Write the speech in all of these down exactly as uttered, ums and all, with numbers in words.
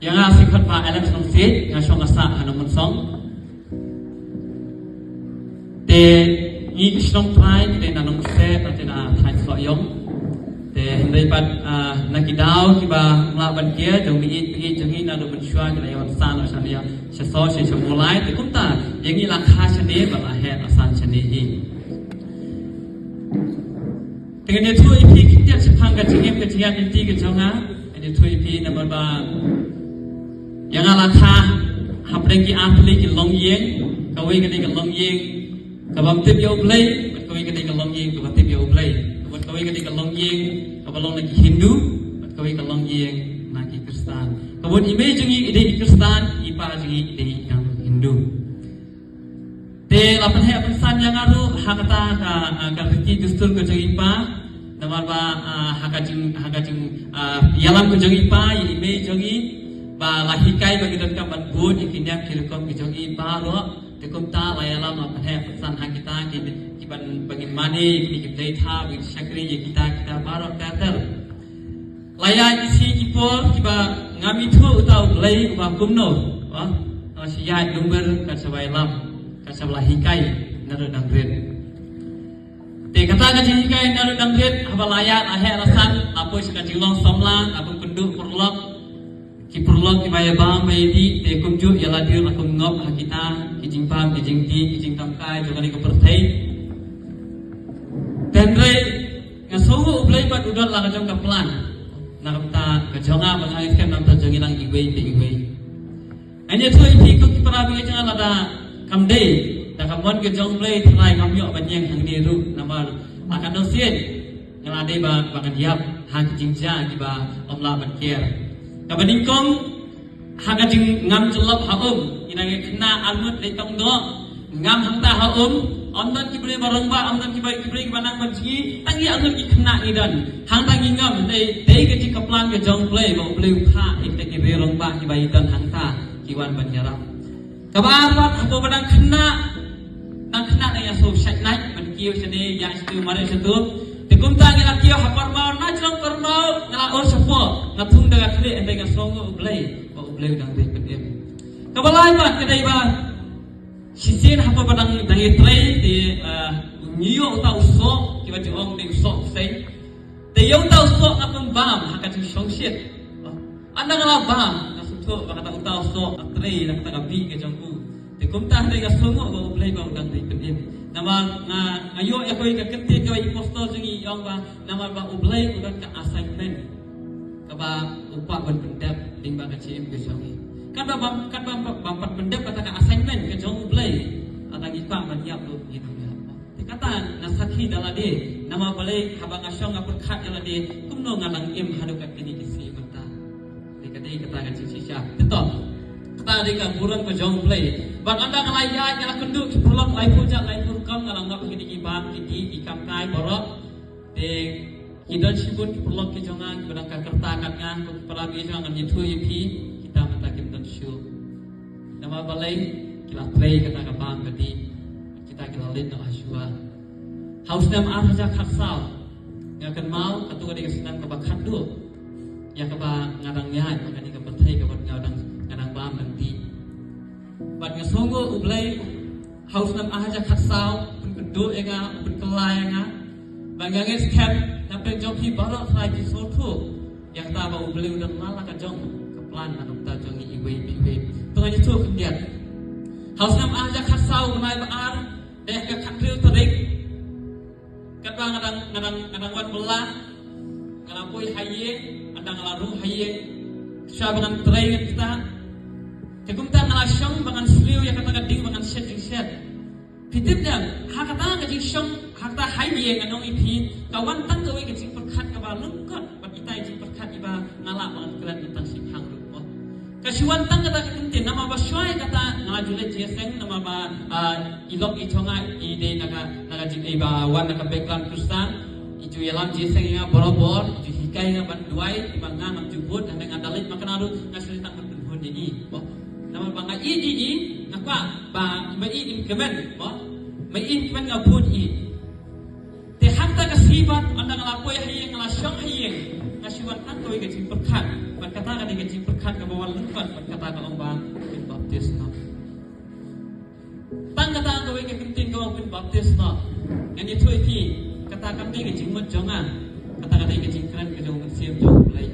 Ïa nga sngewkhot ba Alex Nongsiej, nga shong nga sah ha Nongmynsong. Te ngi ki shnong trai ki dei na Nongsiej, na te na Thaiñ Sohiong. Te hynrei pat, ah, na ki daw kiba mlak ban kiar jong mi ïeit mi ïeit jong ngi na ruh mynshuwa ki la ïa wan sah na shane ïa sha so sha sha Mawlai. Te kumta ïa ngi la kha shane ba la heh la san shane hi. Te ngan ïathuh ïa phi khyndiat shaphang ka jingim ka jingïaid lynti ka jong nga. Ngan ïathuh ïa phi namar ba ïa nga la kha hapdeng ki artylli ki longïing, kawei ka dei ka longïing kabym tip ïa U Blei, bad kawei ka dei ka longïing kaba tip ïa U Blei, bad kawei ka dei ka longïing kaba long na ki Hindu, bad kawei ka longïing na ki Khristan. Kaba i mei jong ngi i dei i Khristan, i pa jong ngi i dei i Hindu. Te la pynheh pynsan ïa nga ruh ha kata ka, ah, ka riti dustur ka jong i pa. Namar ba, ah, ha ka jing, ha ka jing, ah, ïalam ka jong i pa ïa i mei jong ngi ba la hikai ba ngi donkam ban bud ïa ki niam ki rukom ki jong i baroh. Te kumta la ïalam la pynheh pynsan ha kita ki, ki ban ba ngin mane ïa ki, ki blei tha, ba ngin shakri ïa kita kita baroh ter ter. La ïaid ki sngi ki por kiba ngam ithuh uta U Blei uba kumno. Ba nga shu ïaid lum bad ka sha ba ïalam, ka sha ba la hikai naduh dang rit. Te kata ka jinghikai naduh dang rit, haba la ïaid la heh la san, la poi sha ka jinglong samla, la pynkynduh paralok. Ki paralok kiba ïa bam ba ïa dih, te kumjuh ïa la dih la kum ngop ha kita ki jingbam ki jingdih ki jingtangkai jong kane ka pyrthei. Te hynrei nga sngew U Blei pat u don la ka jong ka plan. Na ka bynta ka jong nga bad ha ngi skhem na ka bynta jong ngi lang iwei pa iwei. Ngan ïathuh ïa phi ko ki para bangeit jong nga, lada kam dei da ka mon ka jong U Blei, tharai ngam ïoh ban ïeng hangne ruh namar la ka nongsiej. Nga la dei ba, ba ngan ïap ha ki jingjia kiba ym lah ban kiar. Kaba nyngkong, ha ka jingngam jyllop ha um, ngi dang ïa khynnah arngut lei tong doh, ngam hangta ha um, ym don ki briew ba rangbah, ym don ki ba, ki briew kiba nang ban jngi, tang ngi arngut ki khynnah ngi don. Hangta ngi ngam, dei, dei ka jingkyrpad ka jong U Blei ba U Blei u phah ïa kita ki briew rangbah kiba i don hangta ki wan ban ïarap. Kaba ar pat, hapoh ba dang khynnah, dang khynnah dang ïa sngewsih naik ban kiew shane ïa shatu mareh shatu. Te kumta ngi la kiew ha Parmaw, na jrong Parmaw nga la ur shapoh, nga thung da ka khlieh, hynrei nga sngewnguh U Blei ba U Blei u dang dei pynim. Kaba lai pat ka dei ba shisien hapoh ba dang, dang ïatrei te, eh, ngi ïoh uta u soh, kiba ju ong dei u soh bseiñ. Te ïa uta u soh nga pynbam ha ka jingshongshit. Ynda nga la bam, nga sngewthuh ba kata uta u soh nga trei na kata ka bih ka jong u. Te kumta hynrei nga sngewnguh ba U Blei ba u dang dei pynim. Namar nga, nga ïoh ïa kawei ka ktien kawei apostol jong ngi i ong ba namar ba U Blei u don ka assignment kaba u kwah ban pyndep lyngba ka jingim ka jong ngi. Katba bam, katba bam, bam pat pyndep kata ka assignment ka jong U Blei, lada ngi kwah ban ïap ruh ngi nang ïap. Te kata nga sakhi da lade, namar balei haba nga shong nga pyrkhat ïa lade, kumno nga dang im haduh katne ki sngi mynta. Te ka dei kata ka jingshisha. Te to, kata dei ka burom ka jong U Blei. Bad ynda nga la ïaid nga la kynduh ki paralok laiphew jait laiphew rukom, nga la ngop kine ki bam ki dih ki kam kai baroh. Te ki don shibun ki paralok ki jong nga kiba dang ka kyrta kat nga, ko ki para bangeit jong nga, ngan ïathuh ïa phi, kita mynta kim don shuh. Namar balei? Ki la trei kata ka bam ka dih. Kita ki la leit noh ha shuwa. Ha u snem ar hajar khatsaw nga kynmaw, kato ka dei ka snem kaba khatduh ïa kaba nga dang ïaid ha kane ka pyrthei kaba nga dang, nga dang bam dang dih. Bad nga sngewnguh U Blei, ha u snem ar hajar khatsaw, pynkynduh ïa nga, pynkylla ïa nga. Bad nga ngeit skhem na pdeng jong phi baroh trai phi sngewthuh ïa kata ba U Blei u don la ka jong ka plan na ka bynta jong ngi iwei pa iwei. To ngin ïathuh khyndiat. Ha u snem ar hajar khatsaw, u bnai ba ar, dei ha ka khathynriew tarik. Katba nga dang, nga dang, nga dang wan bylla, nga la poi ha ïing, ynda nga la rung ha ïing, sha ba ngan trei ngan ktah. Te kumta nga la shong ba ngan sliew ïa kata ka ding ba ngan shet jingshet. Phi tip ne em, ha kata ka jingshong, ha kata ha ïing, ngan ong ïa phi, ka wan tang kawei ka jingpyrkhat kaba lyngkot bad kita ki jingpyrkhat kiba nga lah ban kren tang shipang ruh. Ka shu wan tang kata ka ktien, namar ba shuwa ïa kata nga la ju leit jingïaseng, namar ba, ah, i lok i jong nga i dei na ka, na ka jing, i ba wan na ka background Khristan. I ju ïalam jingïaseng ïa nga barabor, i ju hikai ïa nga ban duwai, i ba nga ngam ju bud, hynrei nga da leit ma kane ruh nga shu leit tang ban pynhun ïa i. Namar ba nga ïeit ïa i, nga kwah ba i ba i in kmen, ba i in kmen nga bud i. Te ha kata ka sngi pat, ynda nga la poi ha ïing, nga la shong ha ïing, nga shu wan tang kawei ka jingpyrkhat. Bad kata ka dei ka jingpyrkhat Kata kaba wan lyngkot bad kata ka ong ba pynbaptis noh. Tang kata kawei ka kyntien ka ong pynbaptis noh. Ngan ïathuh ïa phi, kata kam dei ka jingmut jong nga. Kata ka dei ka jingkren ka jong u Mynsiem jong U Blei.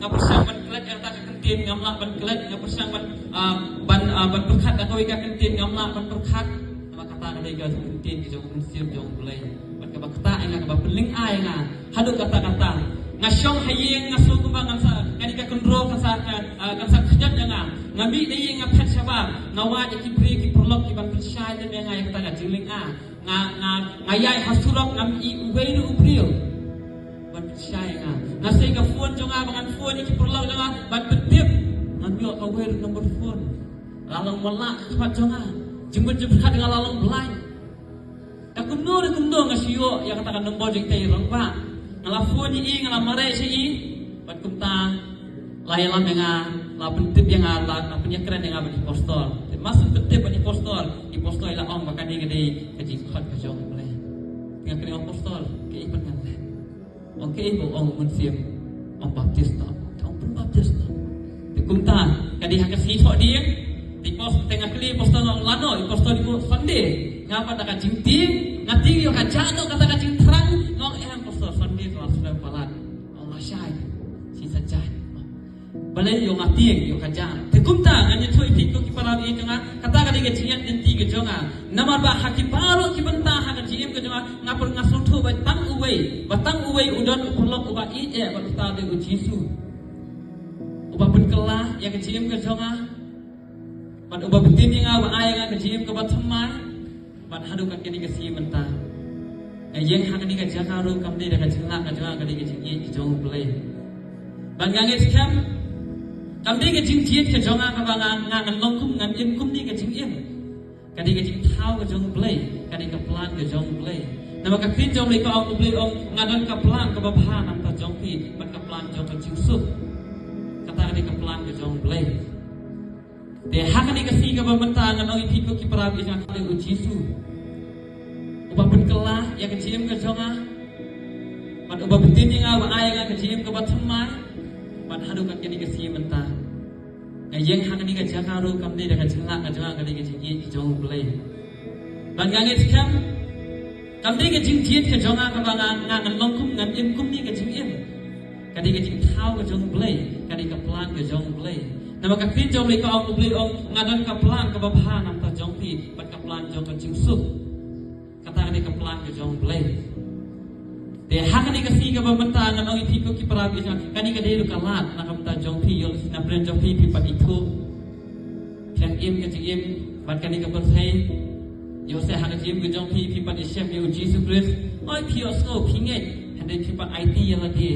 Nga pyrshang ban klet ïa kata ka kyntien, ngam lah ban klet, nga pyrshang ban, ah, ban, ah, ban pyrkhat ïa kawei ka kyntien, ngam lah ban pyrkhat. Namar kata ka dei ka kyntien ka jong u Mynsiem jong U Blei. Bad kaba ktah ïa nga, kaba pynlyngngoh ïa nga haduh katta katta. Nga shong ha ïing, nga sngew kumba ngan sa, kane ka kynroh kan sa, ah, ah, kan sa khñiot ïa nga. Nga mih na ïing, nga phet shabar, nga wad ïa ki briew ki paralok kiban pynshai lem ïa nga ïa kata ka jinglyngngoh. Nga, nga, nga ïaid ha surok, ngam ïohi uwei ruh u briew ban pynshai ïa nga. Nga sei ka phone jong nga ba ngan phone ïa ki paralok jong nga ban pyntip. Ngam ïoh kawei ruh number phone. La long wanrah ka khmat jong nga. Jingmut jingpyrkhat nga la long blind. Te kumno re kumno nga shu ïoh ïa kata ka nombor jong ita i rangbah. Nga la phone ïa i, nga la mareh sha i. Bad kumta la ïalam ïa nga, la pyntip ïa nga, la, la pynïakren ïa nga bad i pastor. Te mar shu pyntip bad i pastor, i pastor i la ong ba kane ka dei ka jingkhot ka jong U Blei. Te nga kynnoh ïa i pastor, kaei pat ngan leh. Ong kaei ba ong u Mynsiem? Ong baptis noh. Ong pynbaptis noh. Te kumta ka dei ha ka sngi Thohdieng. Te i pastor, te nga kylli i pastor, nga ong lano? I pastor i ong Sunday. Nga pat da ka jingtieng, nga tieng ïoh ka jah noh kata ka jingthrang. Nga ong em pastor, Sunday ka la slem palat. Ong lashai. Shi sa jah. Balei ïoh nga tieng ïoh ka jah. Te kumta ngan ïathuh ïa phi ko ki para bangeit jong nga, kata ka dei ka jingïaid lynti ka jong nga. Namar ba ha ki baroh ki bynta ha ka jingim ka jong nga, nga pyrkhat, nga sngewthuh ba tang uwei, ba tang uwei u don u paralok uba ïeit eh, bad uta dei u Jisu. Uba pynkylla ïa ka jingim ka jong nga. Bad uba pyntip ïa nga, uba ai ïa nga ka jingim kaba thymmai. Bad haduh kat kane ka sngi mynta, nga ïeng ha kane ka jaka ruh kam dei da ka jinglah ka jong nga, ka dei ka jingïeit ka jong U Blei. Bad nga ngeit skhem, kam dei ka jingjied ka jong nga kaba nga, nga ngan long kum, ngan im kumne ka jingim. Ka dei ka jingthaw ka jong U Blei, ka dei ka plan ka jong U Blei. Namar ka ktien jong U Blei ka ong, U Blei ong nga don ka plan kaba bha na bynta jong phi, bad ka plan jong ka jingsuk. Kata ka dei ka plan ka jong U Blei. Te ha kane ka sngi kaba mynta ngan ong ïa phi ko ki para bangeit jong nga, u Jisu uba pynkylla ïa ka jingim ka jong nga. Bad uba pyntip ïa nga, uba ai ïa nga ka jingim kaba thymmai. Bad haduh kat kane ka sngi mynta, nga ïeng ha kane ka jaka ruh kam dei da ka jinglah ka jong nga, ka dei ka jingïeit ka jong U Blei. Bad nga ngeit skhem, kam dei ka jingjied ka jong nga kaba nga, nga ngan long kum, ngan im kumne ka jingim. Ka dei ka jingthaw ka jong U Blei, ka dei ka plan ka jong U Blei. Namar ka ktien jong U Blei ka ong, U Blei ong nga don ka plan kaba bha na bynta jong phi, bad ka plan jong ka jingsuk. Kata ka dei ka plan ka jong U Blei. Te ha kane ka sngi kaba mynta ngan ong ïa phi ko ki para bangeit jong nga, kane ka dei ruh ka lad na ka bynta jong phi, ïoh lehse na pdeng jong phi, phi pat ithuh. Phi ïa im ka jingim bad kane ka pyrthei. Ïoh lehse ha ka jingim ka jong phi, phi pat ïashem ïa U Jisu Khrist. Oi phi ïohsngew, phi ngeit, hynrei phi pat aiti ïa lade.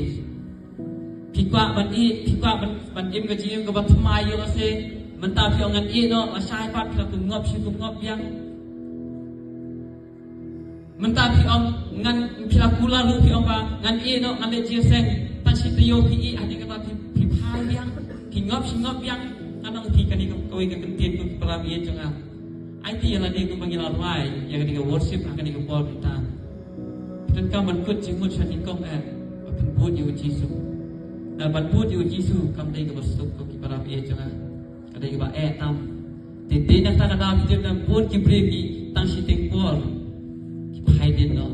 Phi kwah ban ïeit, phi kwah ban, ban im ka jingim kaba thymmai, ïoh lehse mynta phi ong ngan ïeit noh, lashai pat phi la kum ngop shi kum ngop biang. Mynta phi ong ngan, phi la kular ruh phi ong ba ngan ïeh noh, ngan leit jingïaseng. Tang shi taïew phi ïeh, hadien kata phi, phi phai biang. Phi ngop shi ngop biang. Ngan ong ïa phi kane ka, kawei ka kyntien ko ki para bangeit jong nga. Aiti ïa lade kumba ngi la rwai ïa kane ka worship ha kane ka por mynta. Phi donkam ban kut jingmut sha nyngkong eh, ba phin bud ïa U Jisu. Namar ban bud ïa U Jisu kam dei kaba suk ko ki para bangeit jong nga. Ka dei kaba eh tam. Te dei na kata ka daw phi tip, bun ki briew ki tang shiteng por ki phai dien noh.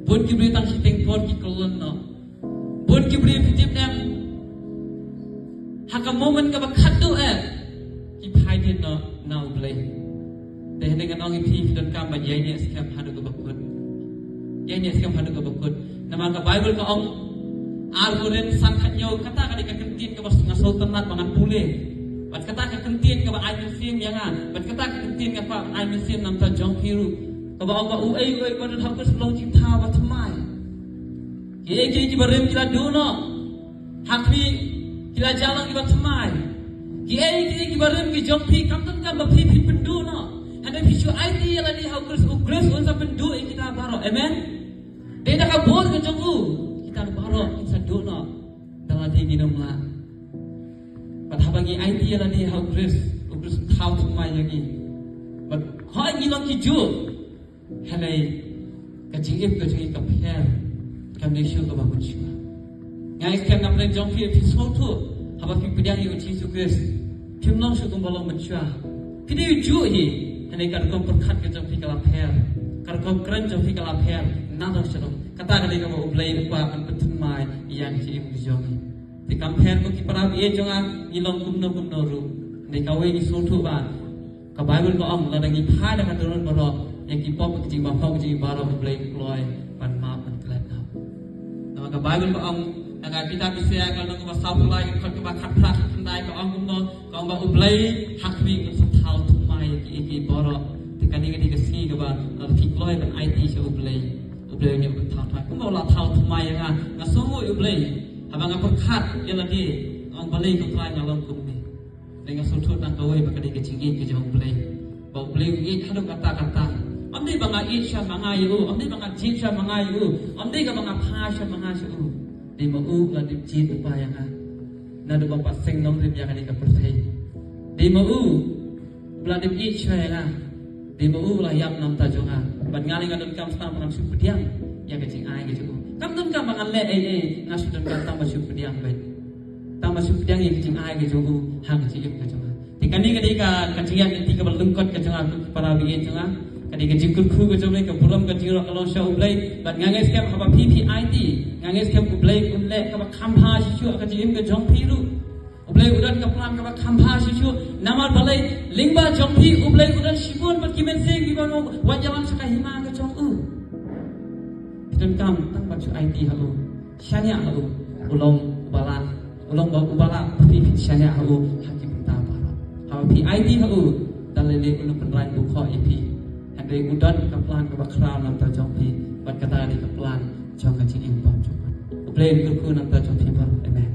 Bun ki briew tang shiteng por ki kyllon noh. Bun ki briew phi tip, ha ka moment kaba khatduh eh ki phai dien noh na U Blei. Te hynrei ngan ong ïa phi, phi donkam ban ïaineh skhem haduh kaba kut. Ïaineh skhem haduh kaba kut. Namar ka Baibl ka ong, Ar Korinth san khathynñiew, kata ka dei ka kyntien kaba nga sngewtynnat ba ngan pule. Bad kata ka kyntien kaba ai mynsiem ïa nga. Bad kata ka kyntien kaba ai mynsiem na bynta jong phi ruh. Kaba ong ba uei uei ba don ha U Khrist u long jingthaw ba thymmai. Kiei kiei kiba rim ki la duh noh. Ha khmih ki la jia long kiba thymmai. Kiei kiei kiba rim ki jong phi, kam donkam ba phi phin pynduh noh. Hynrei phi shu aiti ïa lade ha U Khrist, U Khrist un sa pynduh ïa kita baroh. Amen. Dei da ka bor ka jong u, kita baroh kin sa duh noh da lade ngin ym lah. Bad haba ngi aiti ïa lade ha U Khrist, U Khrist un thaw thymmai ïa ngi. Bad hooid ngi long kijuh, hynrei ka jingim ka jong ngi ka pher, kam dei shuh kaba mynshuwa. Nga ngeit skhem na pdeng jong phi, phi sngewthuh Haba phi pdiang ïa u Jisu Khrist, phim long shuh kumba long mynshuwa. Phi dei u juh hi, hynrei ka rukom pyrkhat ka jong phi ka la pher. Ka rukom kren jong phi ka la pher. Nalor sha ruh. Kata ka dei kaba U Blei u kwah ban pynthymmai ïa ka jingim ka jong ngi. Te kam pher ko ki para baieit jong nga, ngi long kumno kumno ruh. Hynrei kawei ngi sngewthuh ba ka Baibl ka ong, lada ngi phai da ka dohnud baroh ïa ki pop, ka jingbymhok jong ngi baroh, U Blei u kloi ban map, ban klet noh. Namar ka Baibl ka ong ha ka kitab Isaïah ka lynnong kaba sawphew lai, ka dkhot kaba khatphra khatkhyndai, ka ong kumno, ka ong ba U Blei ha khmih un sa thaw thymmai ïa kiei kiei baroh. Te kane ka dei ka sngi kaba lada phi kloi ban aiti sha U Blei, U Blei un ïoh ban thaw thymmai. Kumba u la thaw thymmai ïa nga, nga sngewnguh ïa U Blei. Haba nga pyrkhat ïa lade, nga ong balei ko Trai nga long kumne. Te nga sngewthuh tang kawei ba ka dei ka jingïeit ka jong U Blei. Ba U Blei u ïeit haduh katta katta. Ym dei ba nga ïeit sha ma nga ïa u, ym dei ba nga jied sha ma nga ïa u, ym dei kaba nga phai sha ma nga sha u. Dei ma u u la dep jied lypa ïa nga naduh ba nga pat seng nongrim ïa kane ka pyrthei. Dei ma u u la dep ïeit sha ïa nga. Dei ma u u la ïap na bynta jong nga. Bad nga lei nga donkam tang ban shu pdiang ïa ka jingai ka jong u. Kam donkam ba ngan leh ei ei, nga shu donkam tang ban shu pdiang beit. Tang ban shu pdiang ïa ka jingai ka jong u ha ka jingim ka jong nga. Te kane ka dei ka, ka jingïaid lynti kaba lyngkot ka jong nga, ko ki para baieit jong nga. Ka dei ka jingkyrkhu ka jong U Blei, ka burom ka jingrwai ka long sha U Blei. Bad nga ngeit skhem haba phi phi aiti, nga ngeit skhem U Blei un leh kaba kham bha shisha ha ka jingim ka jong phi ruh. U Blei u don ka plan kaba kham bha shisha. Namar balei? Lyngba jong phi U Blei u don shibun bad ki mynsiem kiban wan ïalam sha ka hima ka jong u. Phi donkam tang ban shu aiti ha u. Shaniah ha u. U long uba lah. U long ba uba lah. Phi phi shaniah ha u ha ki bynta baroh. Haba phi aiti ha u, da lei lei un pynrang bukhoh ïa phi. Hynrei u don ka plan kaba khraw na bynta jong phi. Bad kata dei ka plan jong ka jingim bymjukut. U Blei un kyrkhu na bynta jong phi baroh. Amen.